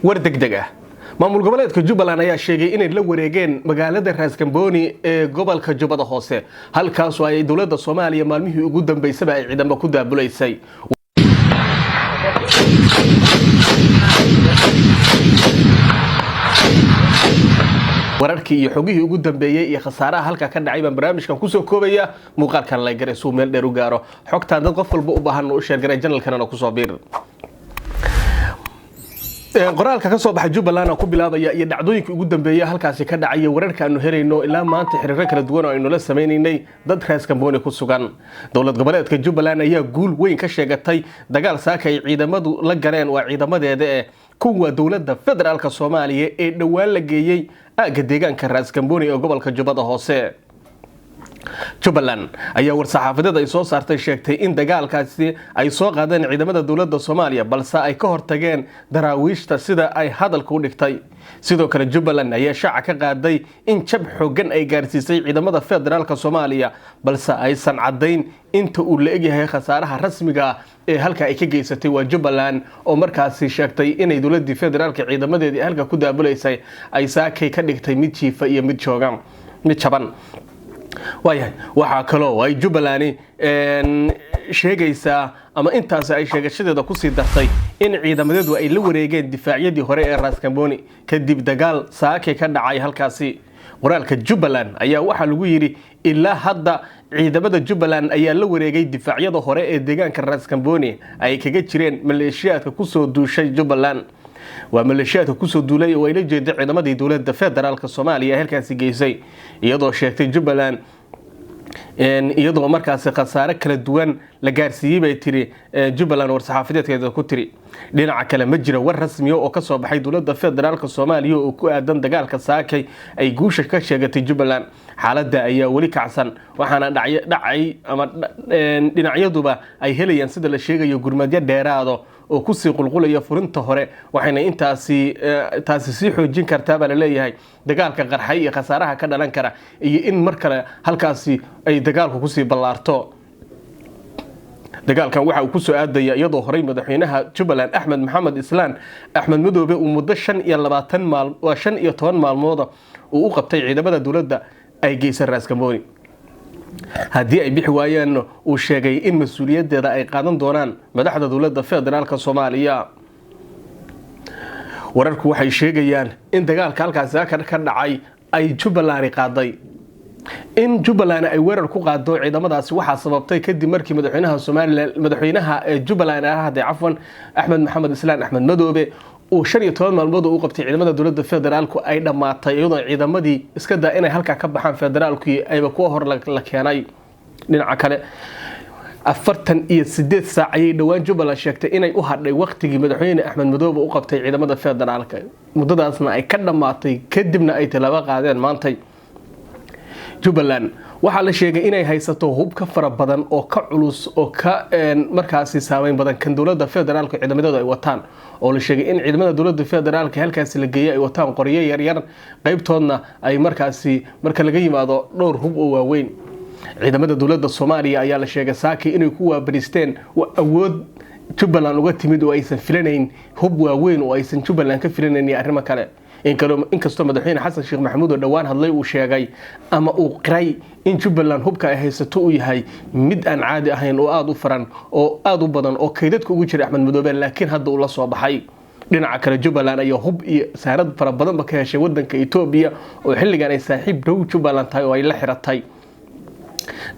War degdeg ah: maamul goboleedka Jubbaland ayaa sheegay inay la wareegeen magaalada Raaskambooni ee gobolka Jubbada Hoose, halkaasoo ay dowladda Soomaaliya maalmihii ugu dambeysaba ay ciidamo ku daabulaysay. Wararkii iyo xogihii ugu dambeeyey iyo khasaaraha halka ka dhacay baan barnaamijkan kusoo koobaya. Muuqaalkan like garee suu meel dheer u gaaro xogtaan dad qof walba u baahan u share garee, channelkanana kusoo biir. Qoraalka ka soo baxay Jubbaland ku bilaabaya iyo dhacdooyinkii ugu dambeeyay halkaasi ka dhacaya, wararka aanu helayno ilaa maanta, xiriiro kala duwan oo aynu la sameynaynay dad Raas Kambooni ku sugan. Dowlad goboleedka Jubbaland ayaa guul weyn ka sheegatay dagaal saaka ay ciidamadu la galeen, waa ciidamadeeda ee kuwa dowladda federaalka Soomaaliya ee dhowaan la geeyey aagga deegaanka Raas Kambooni ee gobolka Jubbada Hoose. Jubbaland ayaa war-saxaafadeed ay soo saartay sheegtay in dagaalkaasi ay soo qaadeen ciidamada dowladda Soomaaliya, balse ay ka hortageen daraawiishta, sida ay hadalka u dhigtay. Sidoo kale, Jubbaland ayaa shaaca ka qaaday in jab xoogan ay gaarsiisay ciidamada federaalka Soomaaliya, balse aysan caddayn inta uu la egyahay khasaaraha rasmiga ah ee halka ay ka geysatay. Waa Jubbaland oo markaasi sheegtay inay dowladii federaalka ciidamadeedii halka ku daabulaysay ay saakay ka dhigtay mid jiifa iyo mid jooga, mid jaban. Waayahay, waxaa kaloo ay Jubbaland sheegaysaa ama intaasi ay sheegashadeeda kusii dartay in ciidamadeedu ay la wareegeen difaacyadii hore ee Raaskambooni kadib dagaal saake ka dhacay halkaasi. Qoraalka Jubbaland ayaa waxaa lagu yidhi: ilaa hadda ciidamada Jubbaland ayaa la wareegay difaacyada hore ee deegaanka Raaskambooni ay kaga jireen maleeshiyaadka kusoo duushay Jubbaland. Waa maleeshiyaadka kusoo duulay oo ay la jeeda ciidamadii dowladda federaalka Soomaaliya halkaasi geysay, iyadoo sheegtay Jubbaland iyadoo markaasi khasaare kala duwan la gaarsiiyey, bay tiri Jubbaland war-saxaafadeedkeeda ku tiri. Dhinaca kale, ma jira war rasmiya oo kasoo baxay dowladda federaalka Soomaaliya oo ku aadan dagaalka saakay ay guusha ka sheegatay Jubbaland. Xaaladda ayaa weli kacsan, waxaana dhacay ama dhinacyaduba ay helayaan, sida la sheegayo, gurmadyo dheeraado oo kusii qulqulaya furinta hore, waxayna intaasi taasi sii xoojin kartaa, baa laleeyahay, dagaalka qarxay iyo khasaaraha ka dhalan kara iyo in mar kale halkaasi ay dagaalku kusii ballaarto. Dagaalkan waxa uu kusoo aadaya iyadoo horey madaxweynaha Jubbaland, Axmed Maxamed Islaan, Axmed Madoobe, uu muddo 25 maal, waa 15 maalmooda, uu u qabtay ciidamada dowladda ay geysan Raaskambooni. Haddii ay bixi waayeen, uu sheegay in mas-uuliyaddeeda ay qaadan doonaan madaxda dowladda federaalka Soomaaliya. Wararku waxay sheegayaan in dagaalka halkaasi ka dhacay ay Jubbaland qaaday. In Jubbaland ay weerar ku qaado ciidamadaasi waxaa sababtay kadib markii madaxweynaha Somaliland, madaxweynaha Jubbaland ahade, cafwan, Axmed Maxamed Islaan, Axmed Madoobe, uu 15 maalmood u qabtay ciidamada dowladda federaalku ay dhammaatay, iyadoo ciidamadii iska daa inay halkaa ka baxaan federaalku ayba kuwa hor la keenay. Dhinaca kale, 48 saac ayay dhowaan Jubbaland sheegtay inay u hadhay waqtigii madaxweyne Axmed Madoobe u qabtay ciidamada federaalka, muddadaasna ay ka dhammaatay, kadibna ay tallaabo qaadeen maantay. Jubbaland waxaa la sheegay inay haysato hub ka fara badan oo ka culus oo ka markaasi saameyn badan kan dowladda federaalka ciidamadooda ay wataan, oo la sheegay in ciidamada dowladda federaalka halkaasi la geeyay ay wataan qoryo yaryar qaybtoodna ay markaasi marka laga yimaado dhowr hub oo waaweyn. Ciidamada dowladda Soomaaliya ayaa la sheegay saaki inay ku waabariisteen awood Jubbaland uga timid oo aysan filanayn, hub waaweyn oo aysan Jubbaland ka filanayn iyo arrimo kale. Inkastoo madaxweyne Xasan Sheekh Maxamuud oo dhowaan hadlay uu sheegay ama uu qiray in Jubbaland hubka ay haysato uu yahay mid aan caadi ahayn oo aada u faran oo aada u badan oo kaydadka ugu jira Axmed Madoobe, laakiin hadda uu la soo baxay. Dhinaca kale, Jubbaland ayaa hub iyo saanad fara badanba ka heshay wadanka Etoobiya, oo xilligan ay saaxiib dhow Jubbaland tahay oo ay la xiratay.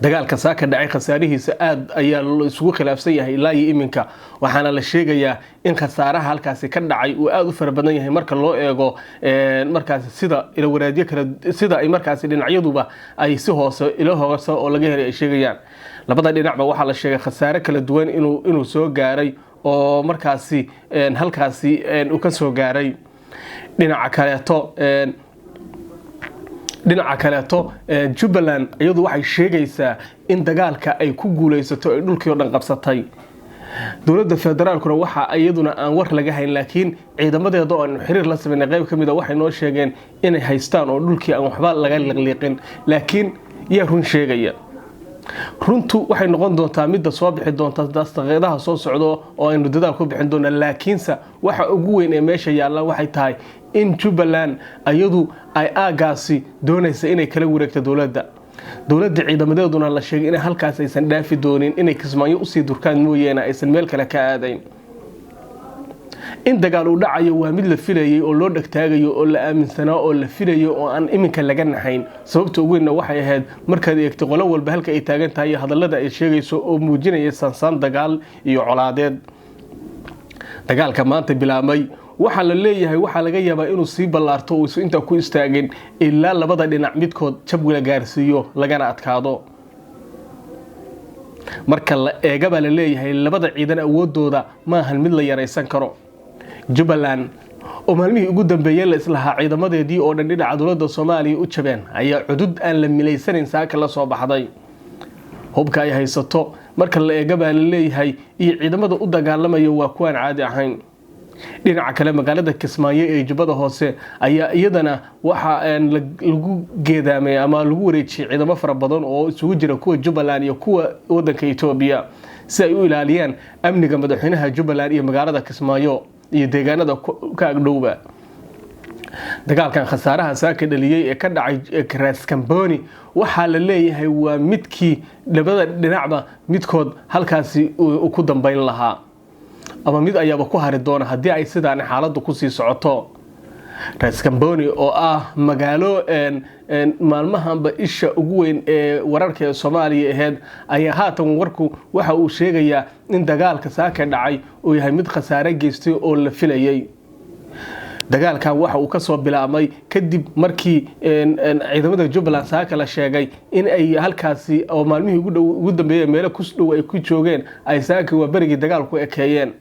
Dagaalka saaka dhacay khasaarihiisa aada ayaa la isugu khilaafsan yahay ilaa iyo iminka, waxaana la sheegayaa in khasaaraha halkaasi ka dhacay uu aada u fara badan yahay marka loo eego markaasi sida ilowaraadyo kale, sida ay markaasi dhinacyaduba ay si hoose ilo hoose oo laga helay ay sheegayaan. Labada dhinacba waxaa la sheegay khasaare kala duwan inuu soo gaaray oo markaasi halkaasi uu ka soo gaaray. Dhinaca kaleeto, Jubbaland iyadu waxay sheegaysaa in dagaalka ay ku guuleysato, ay dhulkii oo dhan qabsatay. Dowladda federaalkuna waxa iyaduna aan war laga hayn, laakiin ciidamadeeda oo aanu xiriir la sameynay qayb ka mid a waxay noo sheegeen inay haystaan oo dhulkii aan waxba laga liqliiqin. Laakiin yaa run sheegaya? Runtu waxay noqon doontaa midda soo bixi doonta daqiiqadaha soo socdo oo aynu dadaal ku bixin doona. Laakiinse waxa ugu weyn ee meesha yaalla waxay tahay in Jubbaland iyadu ay aagaasi doonaysa inay kala wareegto dowladda, ciidamadeeduna la sheegay inay halkaas aysan dhaafi doonin, inay Kismaayo usii durkaan mooyeene aysan meel kale ka aadayn. In dagaal uu dhacayo waa mid la filayay oo loo dhegtaagayo oo la aaminsanaa oo la filayo oo aan iminka laga naxayn. Sababta ugu weynna waxay ahayd markaad eegto qolo walba halka ay taagan tahay iyo hadallada ay sheegayso oo muujinaya saansaan dagaal iyo colaadeed. Dagaalka maanta bilaabmay waxaa la leeyahay waxaa laga yaabaa inuu sii ballaarto, uusu intaa ku istaagin ilaa labada dhinac midkood jab la gaarsiiyo lagana adkaado. Marka la eega baa la leeyahay labada ciidan awoodooda maahan mid la yaraysan karo. Jubbaland oo maalmihii ugu dambeeyey la islahaa ciidamadeedii oo dhan dhinaca dowladda Soomaaliya u jabeen ayaa cudud aan la milaysanayn saaka la soo baxday. Hubka ay haysato marka la eega baa la leeyahay iyo ciidamada u dagaalamaya waa kuwaan caadi ahayn. Dhinaca kale, magaalada Kismaayo ee Jubbada Hoose ayaa iyadana waxa lagu geedaamay ama lagu wareejiyey ciidamo fara badan oo isugu jira kuwa Jubbaland iyo kuwa wadanka Etoobiya si ay u ilaaliyaan amniga madaxweynaha Jubbaland iyo magaalada Kismaayo iyo deegaanada ka agdhowba. Dagaalkan khasaaraha saaka dhaliyey ee ka dhacay Raskamboni waxaa la leeyahay waa midkii labada dhinacba midkood halkaasi uu ku dambeyn lahaa ama mid ayaaba ku hari doona haddii ay sidaan xaaladdu kusii socoto. Raskamboni oo ah magaalo maalmahanba isha ugu weyn ee wararka ee Soomaaliya ahayd ayaa haatan warku waxa uu sheegayaa in dagaalka saaka dhacay uu yahay mid khasaare geystay oo la filayay. Dagaalkan waxa uu kasoo bilaabmay kadib markii ciidamada Jubbaland saaka la sheegay in ay halkaasi oo maalmihii ugu dambeeyey meelo ku dhow ay ku joogeen ay saaka waa berigii dagaal ku ekeeyeen.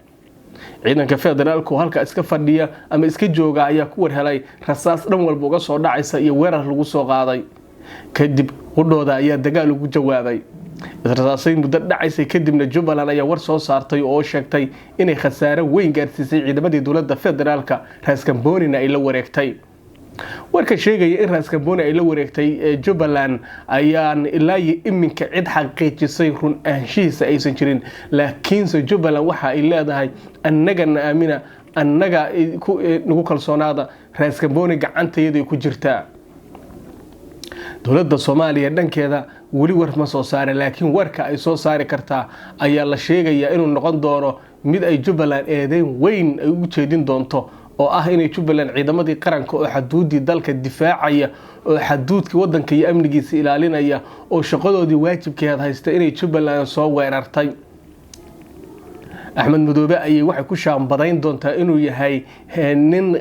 Ciidanka federaalku halka iska fadhiya ama iska jooga ayaa ku warhelay rasaas dhan walba uga soo dhacaysa iyo weerar lagu soo qaaday. Kadib qudhooda ayaa dagaal ugu jawaabay, israsaasay muddo dhacaysay. Kadibna Jubbaland ayaa war soo saartay oo sheegtay inay khasaare weyn gaarsiisay ciidamadii dowladda federaalka, Raaskambonina ay la wareegtay. Warka sheegaya in Raaskamboni ay la wareegtay Jubbaland ayaan ilaa iyo iminka cid xaqiijisay run ahaanshihiisa aysan jirin, laakiinse Jubbaland waxa ay leedahay annagana aamina, annaga nagu kalsoonaada, Raaskamboni gacantayaday ku jirtaa. Dowladda Soomaaliya dhankeeda weli war ma soo saare, laakiin warka ay soo saari kartaa ayaa la sheegayaa inuu noqon doono mid ay Jubbaland eedeyn weyn ay ugu jeedin doonto oo ah inay Jubbaland ciidamadii qaranka oo xaduudii dalka difaacaya oo xaduudka wadanka iyo amnigiisa ilaalinaya oo shaqadoodii waajibkeed haysta inay Jubbaland soo weerartay. Axmed Madoobe ayay waxay ku shaambadayn doontaa inuu yahay nin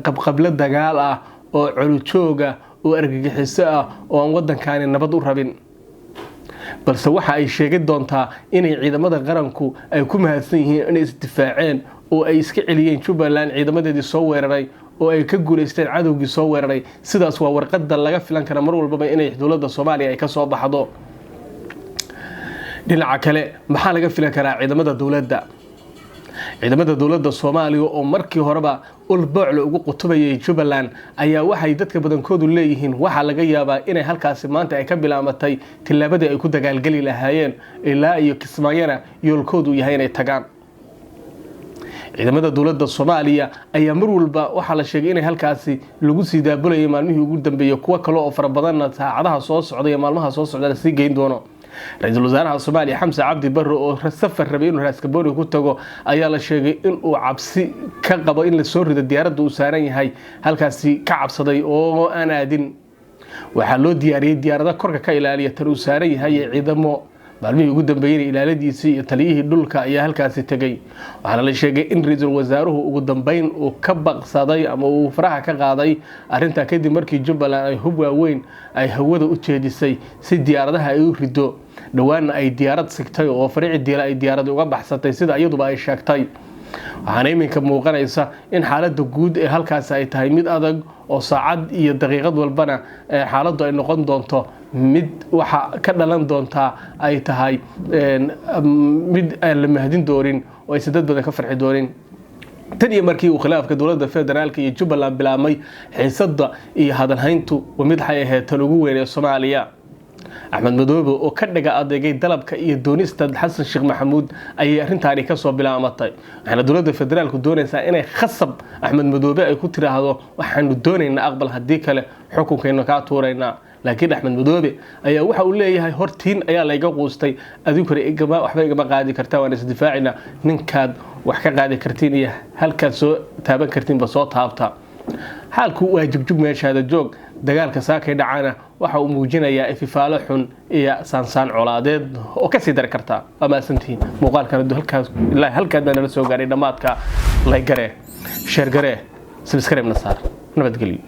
qabqablo dagaal ah oo colujooga oo argagixiso ah oo aan wadankaani nabad u rabin. Balse waxa ay sheegi doontaa inay ciidamada qaranku ay ku mahadsan yihiin inay isdifaaceen oo ay iska celiyeen Jubbaland ciidamadeedii soo weeraray oo ay ka guuleysteen cadowgii soo weeraray. Sidaas waa warqada laga filan kara mar walbaba inay dowladda Soomaaliya ay ka soo baxdo. Dhinaca kale, maxaa laga filan karaa ciidamada dowladda? Ciidamada dowladda Soomaaliya oo markii horeba ulboocle ugu qutubayay Jubbaland ayaa waxay dadka badankoodu leeyihiin waxaa laga yaabaa inay halkaasi maanta ay ka bilaabatay tillaabadii ay ku dagaalgeli lahaayeen ilaa iyo Kismaayana yoolkoodu yahay inay tagaan. Ciidamada dowladda Soomaaliya ayaa mar walba waxaa la sheegay inay halkaasi lagu sii daabulayay maalmihii ugu dambeeyey, kuwo kale oo fara badanna saacadaha soo socda iyo maalmaha soo socda lasii geyn doono. Ra-iisul wasaaraha Soomaaliya Xamse Cabdi Barre oo safar rabay inuu Raaskamboni ku tago ayaa la sheegay inuu cabsi ka qabo in lasoo rido diyaaradda uu saaran yahay, halkaasi ka cabsaday oo aan aadin. Waxaa loo diyaariyey diyaarado korka ka ilaaliya tan uu saaran yahay ee ciidamo maalmihii ugu dambeeyeyna ilaaladiisii iyo taliyihii dhulka ayaa halkaasi tegey. Waxaana la sheegay in ra-iisul wasaaruhu ugu dambeyn uu ka baqsaday ama uu faraha ka qaaday arrintaa kadib markii Jubbaland ay hub waaweyn ay hawada u jeedisay si diyaaradaha ay u rido, dhowaanna ay diyaarad sigtay oo fariici diila ay diyaaradi uga baxsatay sida iyaduba ay sheegtay. Waxaana iminka muuqanaysa in xaaladda guud ee halkaasi ay tahay mid adag oo saacad iyo daqiiqad walbana xaaladdu ay noqon doonto mid waxa ka dhalan doontaa ay tahay mid aan la mahadin doonin oo aysan dad badan ka farxi doonin. Tan iyo markii uu khilaafka dowladda federaalka iyo Jubbaland bilaabmay, xiisadda iyo hadalhayntu waa mid waxay ahayd tan ugu weyn ee Soomaaliya. Axmed Madoobe oo ka dhaga adeegay dalabka iyo doonista Xasan Sheekh Maxamuud ayay arrintaani kasoo bilaamatay, waxaana dowladda federaalku doonaysaa inay khasab Axmed Madoobe ay ku tiraahdo: "Waxaanu doonaynaa aqbal, haddii kale xukunkaynu kaa tuuraynaa." Laakiin Axmed Madoobe ayaa waxa uu leeyahay: "Hortiin ayaa layga quustay, adinkuna waxba igama qaadi kartaa, waan isdifaacina. Ninkaad wax ka qaadi kartiin iyo halkaad soo taaban kartiinba soo taabta." Xaalku waa jugjug, meeshaada joog. Dagaalka saakay dhacana waxa uu muujinayaa ififaalo xun iyo saansaan colaadeed oo kasii dari kartaa. Waa mahadsantihiin. Muuqaalkan halkaas ilaa halkaad baa nala soo gaaray dhammaadka, like garee, share garee, subscribe na saar. Nabadgelyo.